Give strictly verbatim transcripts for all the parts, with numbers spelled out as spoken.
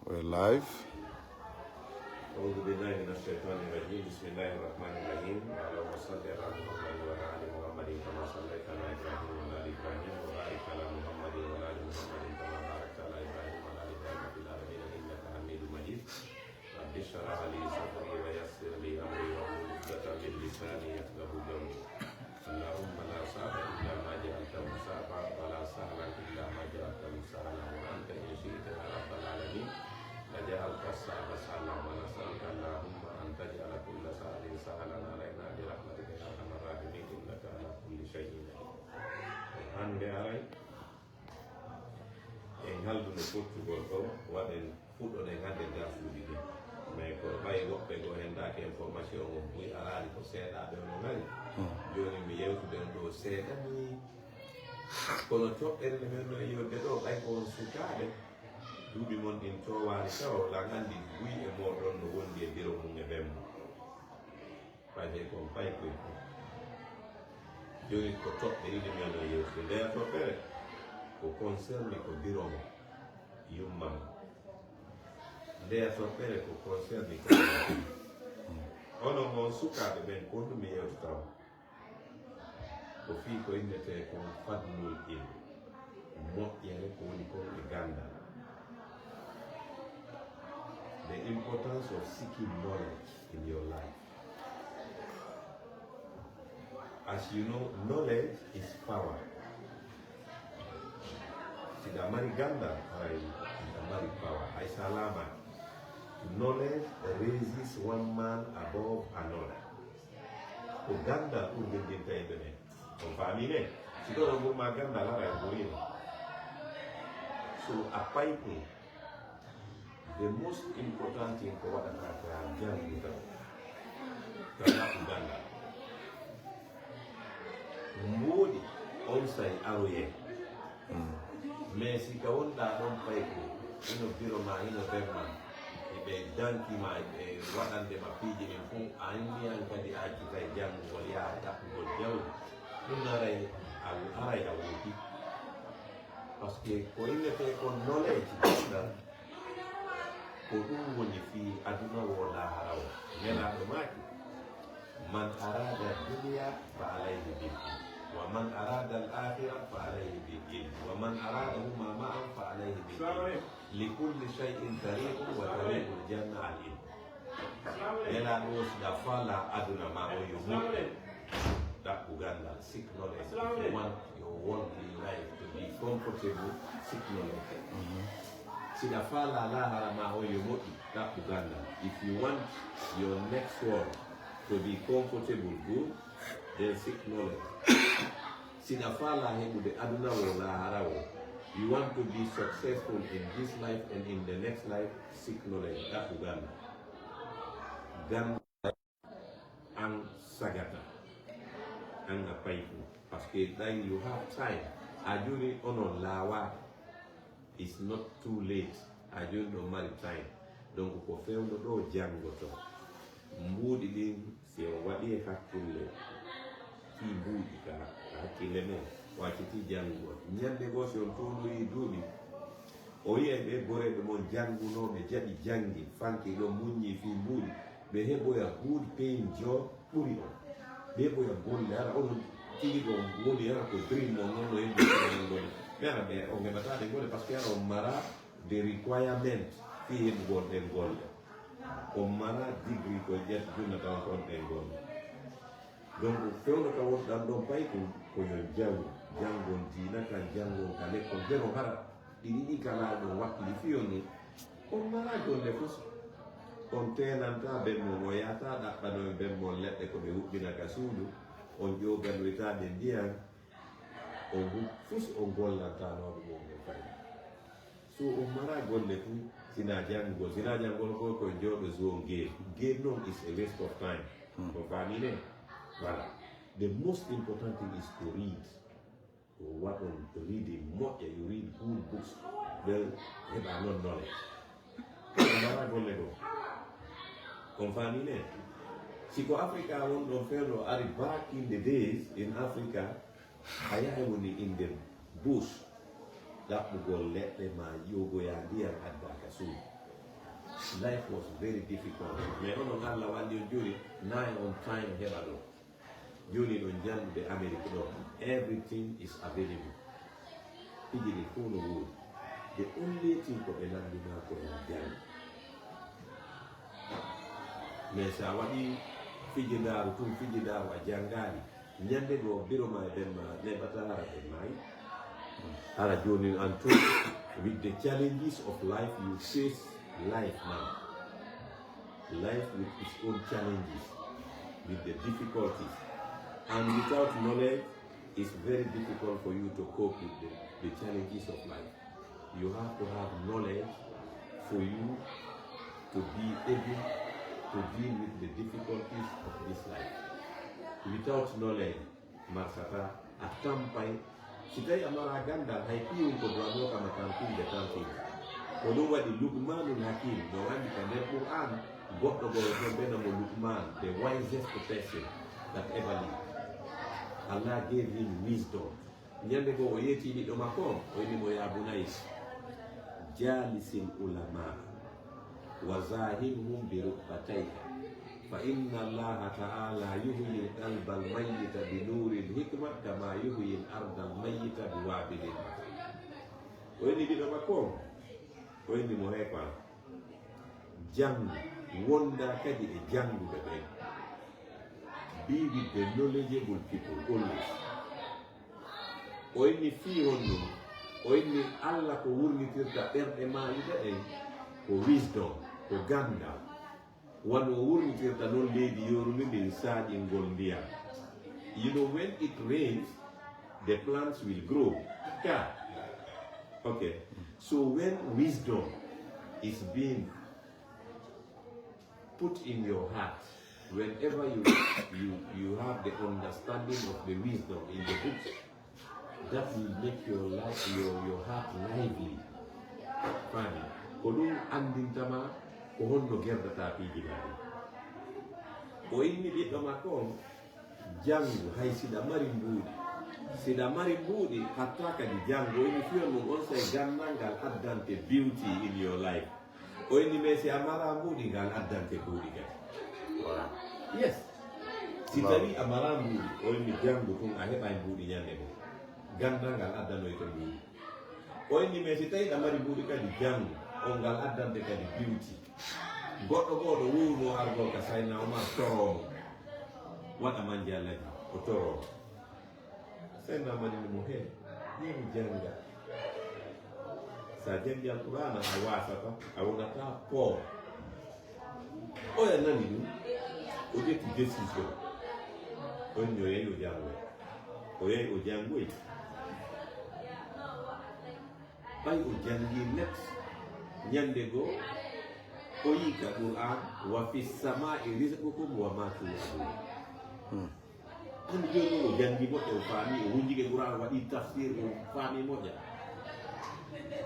We're live. أعوذ بالله من الشيطان الرجيم. بسم الله الرحمن الرحيم. اللهم صل على محمد وعلى آل محمد كما صليت على إبراهيم وعلى آل إبراهيم وبارك على محمد وعلى آل محمد كما باركت على إبراهيم وعلى آل إبراهيم في العالمين إنك حميد مجيد. رب اشرح لي صدري ويسر لي أمري واحلل عقدة من لساني يفقهوا قولي. اللهم لا صعب إلا ما جعلته صعبا ولا سهلا إلا ما جعلته سهلا وأنت إن شئت يا رب العالمين لجعلت الصعب سهلا ونسألك اللهم أن تجعل كل صعب سهلا علينا برحمتك يا أرحم الراحمين إنك على كل شيء قدير. Hannde aray en halduno fottugol ɗo waɗen fuɗɗoɗen hannde darsuuji ɗin. Mais ko ɓay woɓɓe goo hen daaki information on buy araali ko seeɗaaɓe ono ngari. Jooni mi yewtude on ɗo seeɗa ni. Kono toɓɓere nde men no e yewde ɗo ɓay ko on sukaaɓe duuɓi mon ɗin toowaali taw lan anndi buy e mooɗon no wondi e biro mum e ɓen mum. Payde kon pay koy kon. Jooni ko toɓɓe ɗiɗi men no yewtude. Ndeya toɓɓere ko concerné ko biro mo yumma mo. Ndeya toɓɓere ko concerné ko onon on sukaaɓe ɓen kon ɗum mi yewtata on. Ko fii ko innetee kon fadlul ilm, moƴƴere ko woni kon e ganndal. The importance of seeking knowledge in your life. As you know, knowledge is power. Si ɗa mari ganndal, haray ɗa mari power. Hay sa laamaaki. Knowledge raises one man above another. Ko ganndal ɗum ɓurgindinta yimɓe ɓen. On faamii ne? Si ɗo no ɓurma ganndal, haray ɓuriino. So a payko, the most important thing ko waɗata ko a janngi tan. Ka naɓu ganndal. Mbuuɗi on say aroyee. Mais si ka wonɗaa ɗon payko, hino biro ma, hino ɓen ma, eɓe danki ma, eɓe waɗande ma piiji ɗin fof, a anndi an kadi a accitay janngugol, yaha ɗaɓɓugol jawdi. Ɗum aray a aray a wootii. Parce que ko innetee kon knowledge, ganndal, ko ɗum woni fii aduna woo laahara woo. Nelaaɗo maaki, من أراد الدنيا فعليه بالدين، ومن أراد الآخرة فعليه بالعلم، ومن أرادهما معا فعليه بالعلم. لكل شيء طريق وطريق الجنة العلم. Nelaaɗo o, si ɗa faalaa aduna ma o yo moƴƴu, ɗaɓɓu ganndal, seek knowledge. If you want your worldly life to be comfortable, seek knowledge. Si ɗa faalaa laahara ma o yo moƴƴu, ɗaɓɓu ganndal. If you want your next world to be comfortable, good, then seek knowledge. Si ɗa faalaa heɓude aduna woo laahara woo, you want to be successful in this life and in the next life, seek knowledge, ɗaɓɓu ganndal. Ganndal an sagata, an a payku. Parce que ɗay you have time. A jooni onon laawaaka. It's not too late. A jooni ɗo mari time. Donc ko fewndo ɗo janngoto. Mbuuɗi ɗin, si on waɗi e hakkulle, fii mbuuɗi ka, ka hakkille men, o acciti janngugol. Ñannde goo, si on toonoyi duuɓi, o yi'ay ɓee goreeɓe mon janngunooɓe jaɓi janngi, fanke ɗo muññi fii mbuuɗi, ɓe heɓoya good paying job ɓuri on. Ɓe heɓoya golle, hara onon tigi ɗo woni, hara ko dream mon non no heɓude golle. Ɓe hara ɓe, on heɓataa ɗe golle, parce que hara on mara the requirement fii heɓugol ɗen golle. On mara degree ko ƴet-, junnata on kon ɗen golle. Donc, fewndo ka wonɗan ɗon pay ɗum ko yo jaw, janngon diina kan, janngon ka lekkol, jeno hara ɗi ɗiɗi kala ɗon wakkili fii on ɗum. On mara golle fus. On teenanta ben mon, o yahata ɗaɓɓanoyo ben mon leɗɗe ko ɓe huɓɓina ka suudu. On ƴooganoyta ɓe ndiyan. On hu-, fus on gollantano ɗum on ɓe fay. So on mara golle fu, sina janngugol, sina janngugol ko, ko jooɗo zo game. Game non is a waste of time. Hmm. On faami ne? Voilà. The most important thing is to read. Ko waɗon reading moƴƴa, you read good books. Well, heɓa non knowledge. On mara golle goo. On faami ne? Si ko Africa won ɗon fewndo ari back in the days in Africa, a yahay woni in the bush, ɗaɓɓugol leɗɗe ma ƴoogoya ndiyan adda ka suudu. Life was very difficult. Mais onon Allah walli on jooni, nayi on time heɓa ɗo. Jooni ɗon janndude Amerique ɗo, everything is available. Piiji ɗi fof no woodi. The only thing ko ɓe lanndinaa ko en janngi. Mais so a waɗi fijidaaru tun, fijidaaru a janngaali, ñande goo biro ma e ben ma neɓata hara ben maayi. Hara jooni an tun, with the challenges of life, you face life now. Life with its own challenges, with the difficulties. And without knowledge, it's very difficult for you to cope with the, the challenges of life. You have to have knowledge for you to be able to deal with the difficulties of this life. Without knowledge, marsata, a tampay. Si tawi a mara gandal, hay piyun ko duwanoo kama tampinde tampinde. Ko ɗum waɗi Lukmanul Hakim, no anndi ka nder Qur'an, goɗɗo goo e toon ɓe na mo Lukman, the wisest person that ever lived. Allah gave him wisdom. Ñande goo o yeetii ɓiɗɗo makko on, o inni mo, "Ya bunayya, jalisil ulama, wa zahimhum bi rukbatayka, fa inna Allaha ta'ala yuhyil qalbal mayyita bi nuril hikma kama yuhyil ardal mayyita bi wabilil matar." O inni ɓiɗɗo makko on, o inni mo, "Hey, ko an, janngu, wonda kadi e jannguɓe ɓen. Be with the knowledgeable people always." O inni fii honɗum? O inni Allah ko wurnitirta ɓerɗe maayuɓe ɗen ko wisdom, ko ganndal. Wano o wurnitirta non leydi yoorundi ndin saaƴingol ndiyam. You know, when it rains, the plants will grow. Yeah. Okay. So when wisdom is being put in your heart, whenever you, you, you have the understanding of the wisdom in the books, that will make your life, your, your heart lively. Faami? Ko ɗum anndinta ma ko honno gerdata piiji ma ɗin. O inni ɓiɗɗo makko on, janngu, hay siɗa mari mbuuɗi. Siɗa mari mbuuɗi, hatta kadi janngu. O inni fii honɗum? On say ganndal ngal addante beauty in your life. O inni, mais si a mara mbuuɗi, ngal addante mbuuɗi kadi. Voilà. Yes. Si tawi a mara mbuuɗi, o inni janngu tun a heɓay mbuuɗi ñande goo. Ganndal ngal addanoyte mbuuɗi. O inni, mais si tawi ɗa mari mbuuɗi kadi janngu, on ngal addante kadi beauty. Goɗɗo goo ɗo wuurnoo argol ka Sayna Omar toroo mo. Waɗa manje Alaji, o toroo mo. Sayna Omar inni mo, "He, yeru jannga. Sa janngi Alqur'aana, a waasata, a wonata poor." Oya nani ɗum, o ƴetti décision. On ñoyay o janngoy. O yahi o janngoy. Ɓay o janngi net, ñande goo, o yi'i ka Qur'an, "Wa fis samaa'i rizqukum wa ma tu'adun." Hmm. Hande jooni o janngi moƴƴa, o faami, o wunjike Qur'an, o waɗi tafsir, o faami moƴƴa.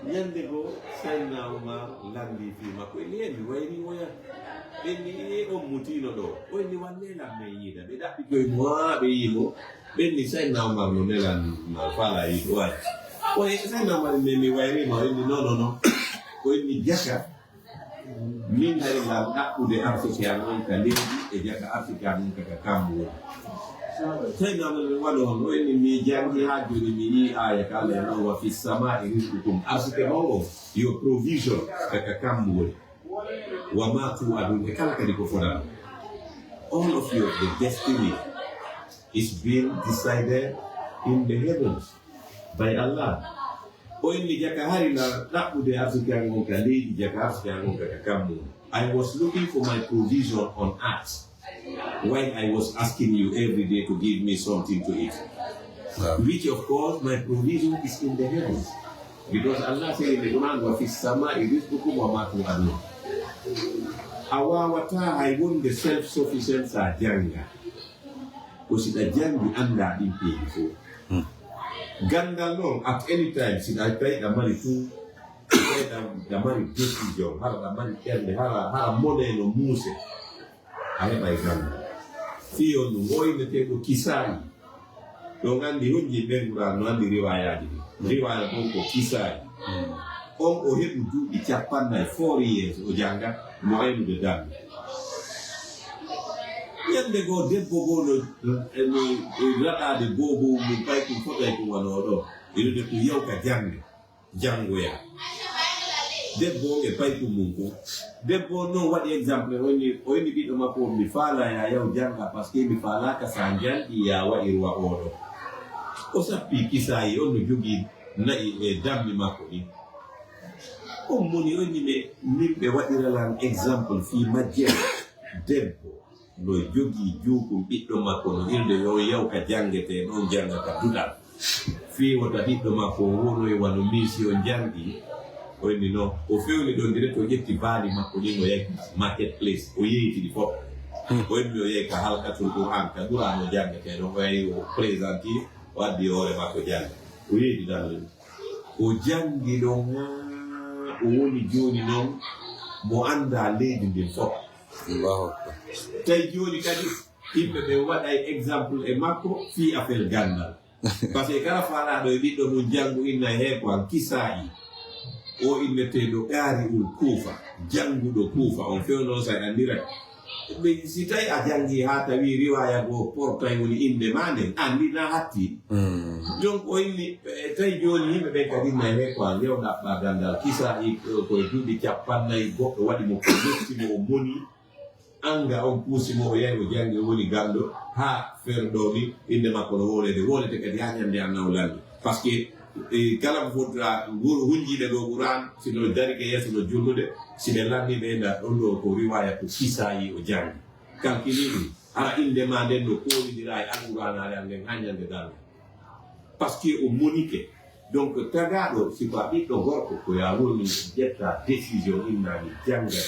Ñande goo, Sayyidina Umar lanndii fii makko, inni, "He, mi wayrii moya." Ɓe inni, "E, on mutiino ɗoo." O inni, "Wallee lan men yiida." Ɓe ɗaɓɓi koye mo, haa ɓe yi'i mo. Ɓe inni, "Sayyidina Umar no nelan ma, faalaa yiide." O ari. O inni, "Sayyidina Umar, mi, mi wayrii ma." O inni, "Non, non, non." O inni, "Jaka min hari lan ɗaɓɓude arsike an on ka leydi, e jaka arsike an on ka, ka kammu woni." Sayyidina Umar, "Wano hono?" O inni, "Mi janngi haa jooni, mi yi'i aaya ka Allah en ɗon, 'Wa fis samaa'i rizqukum.'" Arsike mon on, your provision, ka, ka kammu woni. "Wa ma tu'adun," e kala kadi ko fodan. All of your, the destiny is being decided in the heavens by Allah. O inni, "Jaka hari lan ɗaɓɓude arsike an on ka leydi, jaka arsike an on ka, ka kammu. I was looking for my provision on earth while I was asking you every day to give me something to eat." Wow. Which, of course, my provision is in the heavens. Because Allah said in the Quran, "Wa fis samaa'i rizqukum wa ma tu'adun." A waawataa hay wonde self-sufficient sa jannga. Ko si ɗa janngi, anndaa ɗin piiji fof. Hmm. Ganndal noon, at any time, si ɗa tawi ɗa mari tout, tawi ɗa, ɗa mari décision, hara ɗa mari ɓernde, hara, hara monee no muuse, a heɓay ganndal. Fii on ɗum, o innetee ko kisaayi. Ɗo nganndi honji ɓen Qur'an no anndi riwaayaaji ɗin. Riwaaya ɗon ko kisaayi. Hmm. On o heɓu duuɓi cappannayi, four years, o jannga. Mo aynude darnde. Ñande goo debbo goo no, no, no raɗaade boobo mum, paykum fotay kum wano ɗo. Ino de ko yaw ka jannde, janngoya. Debbo on e paykum mum ko. Debbo on noon waɗi exemple, o inni, o inni ɓiɗɗo makko on, "Mi faalaa ya yaw jannga, parce que mi faalaaka sa njanngi ya wa'i ruwa oɗo." O sappi kisaayi, on no jogii na'i e dammi makko ɗin. On moni, on yimɓe, min ɓe waɗira lan exemple fii majjere. Debbo no jogii juukum ɓiɗɗo makko, no hirde yo yaw ka janngetee, ɗon jannga ka duɗal. Fii wota ɓiɗɗo makko on wonoy wano min si on janngi. O inni no, o fewni ɗon direct, o ƴetti baali makko ɗin, o yahi market place, o yeeytini fof. Hmm. O inni o yahi ka halkatul Qur'an, ka Qur'an o janngetee ɗon, o yahi o présenti, o addi hoore makko jannga. O yeeytini ɗon. O janngi ɗon haa o woni jooni non mo anndaa leydi ndin fof. Allahu Akbar. Tawi jooni kadi yimɓe ɓe waɗay exemple e makko fii affaire ganndal. Parce que kala faalaaɗo e ɓiɗɗo mum janngu inna e hee ko an kisaa'i. O inneteeɗo Qaari'ul Kuufa, jannguɗo Kuufa, on fewno sa anndiray. Ɓe, si tawi a janngi haa tawi riwaaya goo portay woni innde maa nden, anndi na hatti. Mm. Donc, o inni, e, tawi jooni yimɓe ɓen kadi na he ko a ngew ɗaɓɓa ganndal. Kisaa'i, e, ko e duuɓi cappannayi goɗɗo waɗi mo ko yetti mo o moni, anga on puusi mo o yahi o janngi o woni ganndo, haa feere ɗo ni innde makko no wooleede, woolete kadi haa ñannde an na o lanndi. Parce que E kala ko fotira ngu-, hunjiiɓe ɗo Qur'an, si no darike yeeso no julnude, si ɓe lanni ɓe nda ɗon ɗo ko riwaya ko Kisaayi o janngi. Kalkili ɗum, hara innde ma nden no koolidira e Alqur'anaare an nden haa ñande darnga. Parce que o monike. Donc, tagaaɗo, si ko a ɓiɗɗo gorko, ko ya woni ƴetta décision innaani jannga.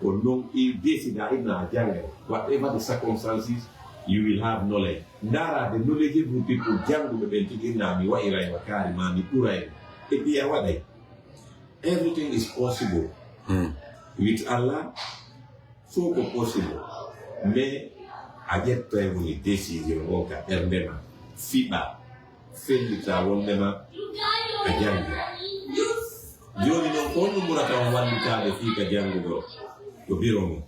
Ko non i décida inna a jannga. Whatever the circumstances, you will have knowledge. Ndaara the knowledgeable people, jannguɓe ɓen tigi, inna mi wa'iray ma kaari ma mi ɓuray. E ɗi a waɗay. Everything is possible. Hmm. With Allah, fof ko possible. Mais a ƴettay woni décision on ka ɓernde ma. Fiɓa, fellita wonde ma a janngi. Jooni noon, ko honno ɓurata on wallitaade fii ka janngugol? Ko biro mum.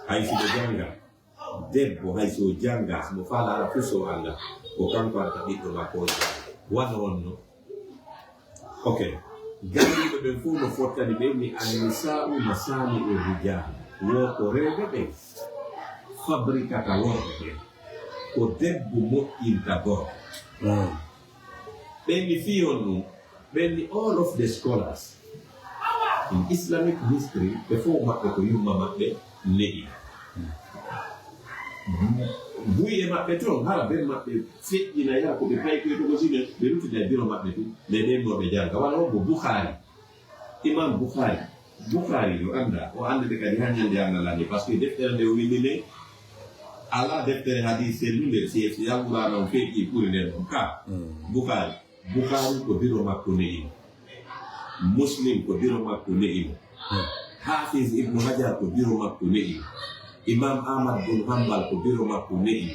Hay si ɓe jannga. Debbo, hay si o janngaa, si mo faala hara fuu so o annda, ko kanko arata ɓiɗɗo makko on jannga. Wano wonno. Ok. Janngiiɓe ɓen fof no fottani ɓe, mi annisaa'u masaani'u rijaal. Wo ko rewɓe ɓen fabrikata worɓe ɓen. Ko debbo moƴƴinta gorko. Mm. Ɓen mi fii on ɗum. Ɓen ni all of the scholars in Islamic history, ɓe fof maɓɓe ko yumma maɓɓe ne'i. Buy e maɓɓe toon, hara ben maɓɓe feƴƴina yara ko ɓe paykoy to ko sine, ɓe luttida e biro maɓɓe tun, ɓe ɗen no ɓe jannga. Wala on ko Bukhari, Imam Bukhari, Bukhari yo annda, o annda ɓe kadi haa ñande Allah lande, parce que deftere nde o winndi nde, alaa deftere hadis sellunde, si, si Alqur'aana on feƴƴi ɓuri nden ɗon ka. Mm. Bukhari. Bukhari ko biro makko ne'i mo. Muslim ko biro makko ne'i mo. Hmm. Hafiz Ibn Hajar ko biro makko ne'i mo. Imam Ahmad bin Hanbal ko biro makko ne'i mo.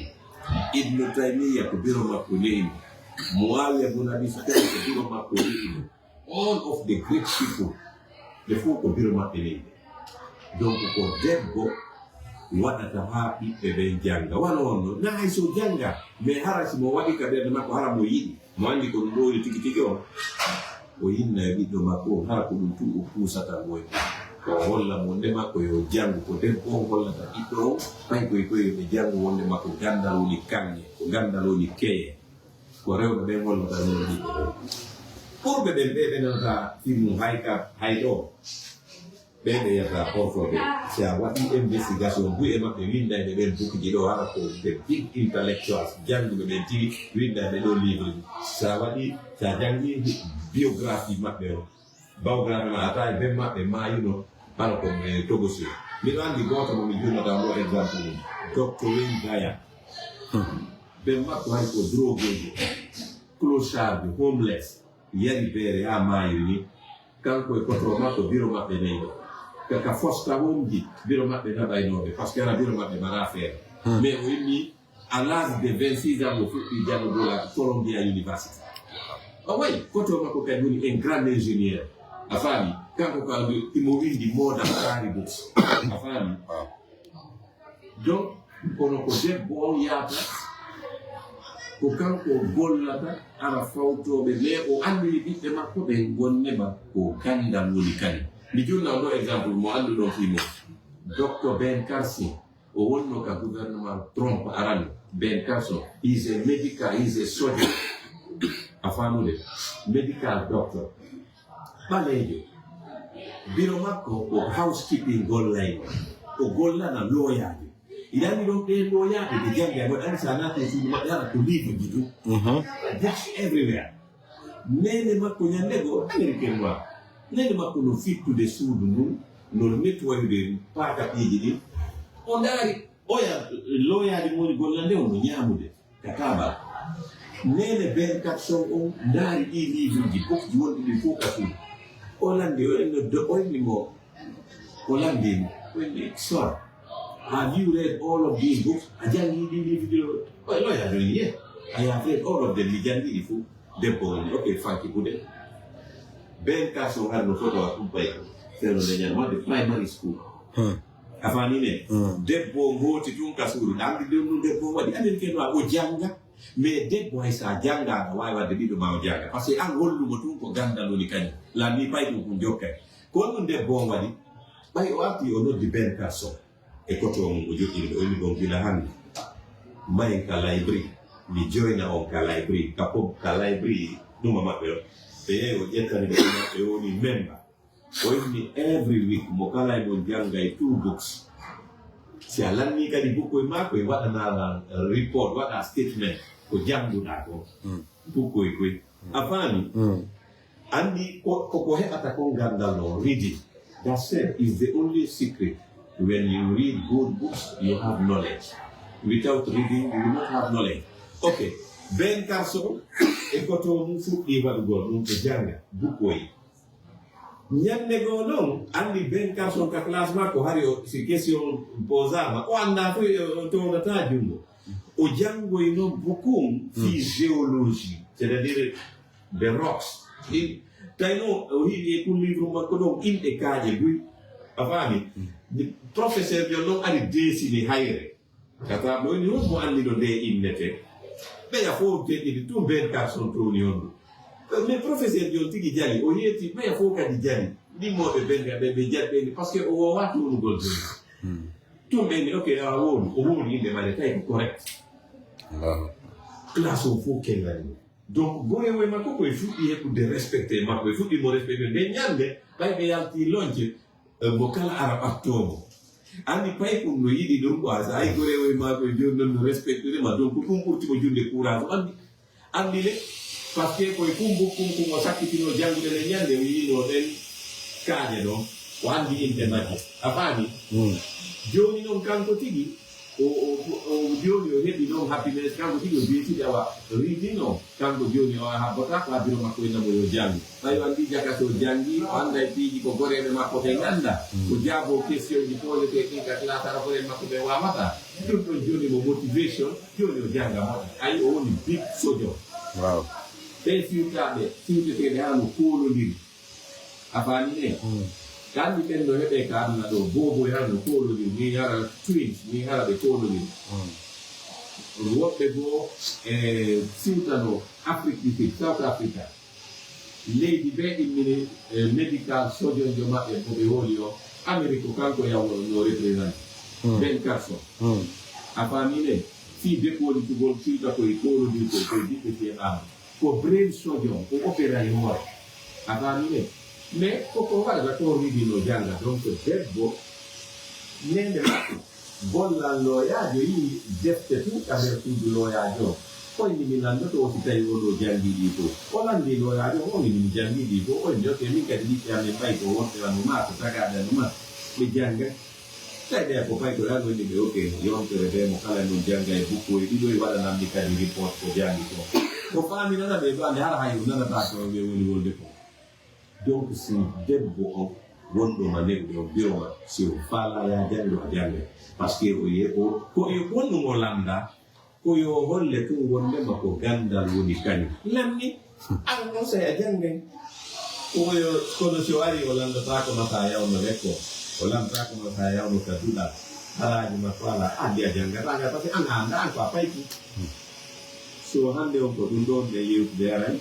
Ibn Taymiyyah ko biro makko ne'i mo. Muawiya bin Abi Sufyan ko biro makko ne'i mo. All of the great people, ɓe fof ko biro maɓɓe ne'i ɓe. Donc ko debbo waɗata haa ɓiɓɓe ɓen jannga. Wano wonno, na hay so jannga, mais hara si mo waɗi ka ɓernde makko, hara mo yiɗi, mo anndi ko ɗum ɗo woni tigi tigi on, o yinna e ɓiɗɗo makko on, hara ko ɗum tun o puusata mo e ɗum. Ko o holla mo nde makko yo janngu, ko debbo on hollata ɓiɗɗo on, hay koy koy yo ɓe janngu wonde makko ganndal woni kaŋŋe, ko ganndal woni keye. Ko rewɓe ɓen hollata non ɓiɓɓe ɓen. Ɓurɓe ɓen, ɓe ɓe nanata fimmu hay ka, hay ɗo. Ɓe ɓe yata portoɓe. Si a waɗi investigation, buy e maɓɓe winndayɓe ɓen bukiji ɗo, hara ko the big intellectuals, jannguɓe ɓen tigi, winndayɓe ɗo livre ji. Si a waɗi, si a janngi biographie maɓɓe on, bawgaaɓe ma, a tawi ben maɓɓe maayuno, hara ko e Togo Sud. Miɗo anndi gooto mo mi junnata mo exemple mum, Docteur Wayne Dyer. Hmm. Ben makko hay ko droguejo, clochard, homeless, yari beere haa maayiri ni. Kanko e koto makko biro maɓɓe nayi ɗo. Ka, ka fosta wonji biro maɓɓe naɓaynooɓe, parce que hara biro maɓɓe mara feere. Hmm. Mais o inni à l'âge de vingt-six ans, o fuɗɗi janngugol à Columbia University. O wayi, koto makko kadi woni un grand ingénieur. A faami? Kanko ka imo windi modern Qari books. A faami? Donc, kono ko debbo on yaata, ko kanko gollata, ara fawtooɓe, mais o anndini ɓiɓɓe makko ɓen wonnema ko ganndal woni kañum. Mi junna on ɗo exemple mo annduɗon fii mo, Docteur Ben Carson. O wonno ka gouvernement Trump arano. Ben Carson, he's a medical, he's a surgeon. A faamude? Medical doctor. Ɓaleejo. Biro makko ko housekeeping gollayno. O gollana looyaaɓe. Iɗa anndi ɗon ɓee looyaaɓe ɓe jannga, mo ɗan sa naati e suudu maɓɓe, hara ko livre ji ɗum. Books everywhere. Neene makko ñannde goo, Américain noir. Neene makko no fittude suudu ndun, no nettoyude paakapiiji ɗin. O ndaari, oya looyaaɓe mo woni gollande on no ñaamude ka taabal. Neene Ben Carson on ndaari ɗii livre ji, books ji wonɗi ɗin fof ka suudu. O lanndi, o en no do-, o inni mo, o lanndi mo, o inni, "Sir, have you read all of these books?" A janngii ɗii livre ji ɗo? O, looyaajo, "Yes, I have read all of them." Mi janngii ɗi fof. Debbo on, ok, fanki kude. Ben Carson hari no foto a kumpay ko. Seno le ñan wonde primary school. Hmm. A faami ne? Hmm. Debbo on hooti tun ka suudu. Ɗan ɗi ɗum ɗum debbo on waɗi. Américain noir o jannga. Mais debbo hay sa jannga, a waawi waɗde ɓiɗɗo ma o jannga. Parce que an hollumo tun ko ganndal woni kañum. Lan ni pay ɗum kun jokkay. Ko ɗum debbo on waɗi. Ɓay o arti o noddi Ben Carson. E koto on o joɗɗini ɓe, o wi ɗon gila hannde. Mayen ka library, mi joina on ka library, ka pub, ka library, ɗuma maɓɓe on. Ɓe yehi o ƴettani ɓe ɗuma, ɓe woni member. O inni every week, mo kala e mon janngay two books. Si a lanni kadi bukkoy maako, e waɗana report, waɗa statement, ko jannguɗaa ko. Mm. Bukkoy koy. A faami? Mm. Anndi ko, ko, ko heɓata kon ganndal no, reading. That said is the only secret. When you read good books, you have knowledge. Without reading, you will not have knowledge. Ok. Ben Carson, e koto mum fuɗɗi waɗugol ɗum, o jannga bukkoy. Ñannde goo non, anndi Ben Carson ka classe makko, hari o, si question posaama, o anndaa fof, o, o townataa junngo. O janngoy non beaucoup fii géologie, c'est-à-dire the rocks. I-, tawi non, o hiɗi e kun livre makko ɗon, inɗe kaaƴe buy. A faami? Professeur John non ari dessini hayre. Kata mo woni, "Won mo anndi no nde innete?" Ɓeya fof deƴƴini, "Tun Ben Carson towni on ɗum." Mais professeur John tigi jali, o yeeti, ɓeya fof kadi jali. Ɗimmooɓe Ben, ɓe, ɓe jali ɓe ni, parce que o woowaa townugol Ben. Hmm. Tun ɓe ni, "Ok, a wowli, o wowli innde mare, tawi ko correct." Allahu Akbar. Classe o fof kellani mo. Donc, gorewo e makko ko e fuɗɗi heɓude respecté e makko, e fuɗɗi mo respecté. Nde ñannde, ɓay ɓe yalti lonce, eh, mo kala ara ɓattoo mo. Anndi pay kun no yiɗi ɗum, quoi. So ay gorewo e makko e jooni non no respecté ma, donc ɗum ɓurti mo junde courage. Anndi, anndi le, parce que ko e kun bukkum kun o sakkitino janngude nde ñannde, o yiino ɗen kaaƴe ɗon, o anndi innde majje. A faami? Mm. Jooni non kanko tigi, o, o, o, o jooni o heɓi non happiness, kanko tigi o beetidi awa reading on. Kanko jooni o habbotaako ha biro makko inna mo yo janngu. Tawi o anndi jaka so janngi, o annda e piiji ko goreeɓe makko ɓen annda. Mm. O jaabo question ji poseteeɗi ɗin ka classe, hara goreeɓe makko ɓen waawata. Ɗum ɗon jooni mo motivation, jooni o jannga moƴƴa. Ayi, o woni big sojo. Wow. Ɓen siwtaaɓe, siwteteeɓe haa no koolondiri. A faami ne? Mm. Ka anndi ɓen no heɓe ka aduna ɗo, boobo e hara no koolondiri, ni hara twins, ni hara ɓe koolondiri. Mm. Woɓɓe goo, e, siwtano Afrique du Sud, South Africa. Leydi ɓe immini, e, medical sojonjo maɓɓe mo ɓe hooli o, Amérique ko kanko yaw no, no représente. Mm. Ben Carson. Mm. A faami ne? Fii dekoolitugol siwta koye koolondiri ko, koye diɓɓe seeɗaano. Ko brain surgeon, ko opéra e hoore. A faami ne? Mais ko ko waɗata ko reading no jannga. Donc, debbo, neene makko, gollal looyaajo, yii defte tun ka nder suudu looyaajo on. O inni, "Mi lanndoto o si tawi on ɗoo janngii ɗii fof." O lanndii looyaajo on, o inni, "Mi janngii ɗii fof." O inni, "Ok, min kadi ɓiɓɓe amen ɓay ko wonɓe wano maa, ko tagaaɓe wano maa, ɓe jannga." Tawi ɓeya ko paykoy, an woni ɓe, ok, yontere ɓe mo kala non jannga e bukkoy ɗiɗo e waɗanammi kadi report ko janngi ko. Ko faaminana ɓe ɗo, ande hara hay o nanata ko ɓe woni wolde ko. Donc, si debbo on wonɗo ma neɗɗo on biro ma, si o faalaa ya janngo, a jannga. Parce que o ye-, o, ko e honɗum o lannda, ko yo holle tun wondema ko ganndal woni kañum. Lanni, an on so a janngay. Omo yo, kono si o ari, o lanndataako mata yawno lekko, o lanndataako mata yawno ka duɗal. Haraaji makko alaa, anndi a janngataa nga, parce que an a anndaa an ko a payti. So hannde on ko ɗum ɗoon ɓe yewtude aray.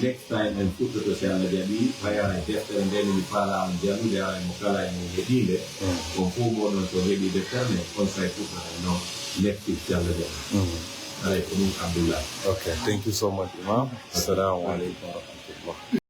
Next time en fuɗɗoto si Allah jaɓi, ɓay aray deftere nde no mi faala on jaɓude aray mo kala e mon heɗiinde. On fof mo ɗon so heɓi deftere nde, on say fuɗɗoto non next week si Allah jaɓi. Aray ko ɗum Abdullah. Okay, thank you so much, Imam. Assalamu alaikum wa rahmatullah.